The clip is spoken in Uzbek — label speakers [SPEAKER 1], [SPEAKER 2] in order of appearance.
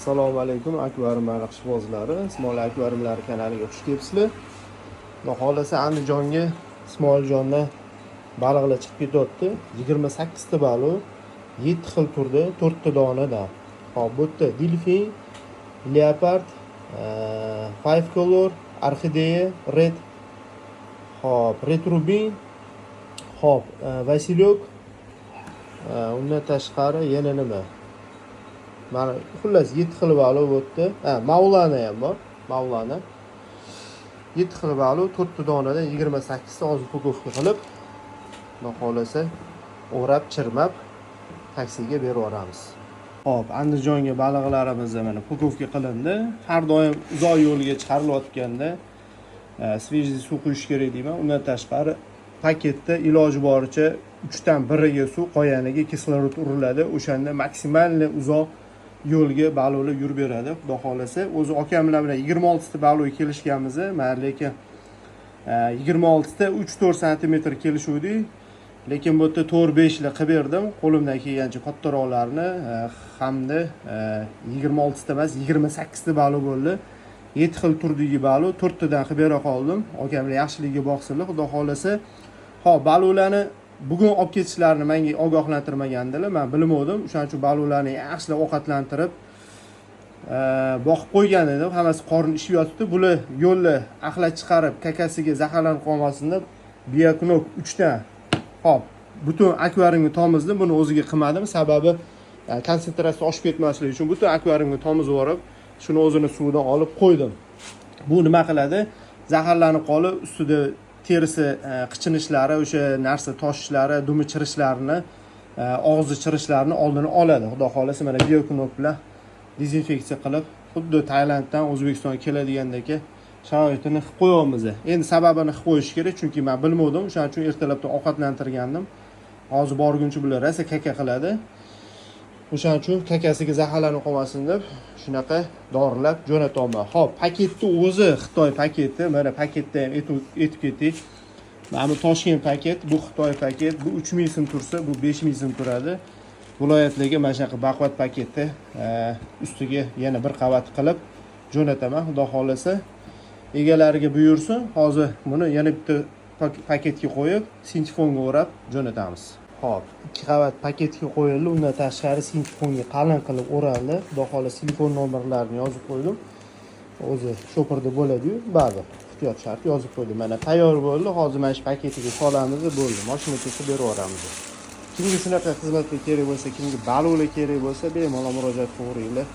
[SPEAKER 1] Assalomu alaykum, akvarium baliqchibozlari, Ismoil akvariumlari kanaliga xush kelibsizlar. Xudo xohlasa, Andijonga Ismoiljondan baliqlar chiqib ketyapti. 28 ta baliq, 7 xil turda, 4 ta donadan. Hop, bu yerda delfin, leopard, five color, orxideya, red, hop, red rubin, hop, василек, undan tashqari yana nima? Mana, xullas, 7 xil baliq bu yerda. Ha, Mavlana ham bor. Mavlana. 7 xil baliq, 4 ta donadan 28 ta hozir упаковка qilib, xudo xohlasa, o'rab, chirmab taksiga berib yuboramiz. Hop, Andijonga baliqlarimiz mana упаковка qilindi. Har doim uzoq yo'lga chiqarilayotganda свежий suv quyish kerak deyman. Undan tashqari paketda iloji boricha uchdan biriga suv, qolganiga kislorod uriladi. O'shanda максимальный uzoq yo'lga baliqlar yurib beradi, xudo xohlasa. O'zi akam bilan 26 ta baliq kelishganmiz, man lekin 26 ta 3-4 santimetr kelishuvdik. Lekin bu yerda 4-5 lik qilib berdim. Qo'limdan kelgancha kattaroqlarni hamda 26 ta emas, 28 ta baliq bo'ldi. 7 xil turdagi baliq 4 tadan qilib bera qoldim. Akamlar yaxshiligiga boqsinlar, xudo xohlasa. Hop, baliqlarni bugun olib ketishlarini menga ogohlantirmagandilar, man bilmovdim. O'shaning uchun baliqlarni yaxshilab ovqatlantirib, boqib qo'ygan edim. Hammasi qorin ishib yotibdi. Bular yo'lda axlat chiqarib, kakasiga zaharlanib qolmasin deb Bioknok 3 dan, hop, butun akvariumga tomizdim. Buni o'ziga qilmadim, sababi konsentratsiya oshib ketmasligi uchun butun akvariumga tomizib yuborib, shuni o'zini suvidan olib qo'ydim. Bu nima qiladi? Zaharlanib qolib, ustida terisi qichinishlari, o'sha narsa toshishlari, dumi chirishlarini, og'zi chirishlarini oldini oladi, xudo xohlasa. Mana, Bioknop bilan dezinfeksiya qilib, xuddi Tailanddan O'zbekistonga keladigandek sharoitini qilib qo'yyapmiz. Endi sababini qilib qo'yish kerak, chunki man bilmovdim. O'shaning uchun ertalabdan ovqatlantirgandim. Hozir borguncha bular rosa kaka qiladi. O'shaning uchun kakasiga zaharlanib qolmasin deb shunaqa dorilab jo'natyapman. Ho'p, paketni o'zi Xitoy paketi. Mana, paketda ham aytib ketdik. Mana bu Toshkent paket, bu Xitoy paket. Bu 3000 so'm tursa, bu 5000 so'm turadi. Viloyatlarga mana shunaqa baquvvat paketni ustiga yana bir qavat qilib jo'nataman, xudo xohlasa. Egalariga buyursin. Hozir buni yana bitta paketga qo'yib, sintefonga o'rab jo'natamiz. Ho'p, ikki qavat paketga qo'yildi, undan tashqari sintefonga qalin qilib o'raldi. Xudo xohlasa, telefon nomerlarini yozib qo'ydim. O'zi shopirda bo'ladiyu, baribir ehtiyot shart yozib qo'ydim. Mana, tayyor bo'ldi. Hozir mana shu paketiga solamiz, bo'ldi, moshina kelsa berib yuboramiz. Kimga shunaqa xizmatlar kerak bo'lsa, kimga baliqlar kerak bo'lsa, bemalol murojaat qilaveringlar.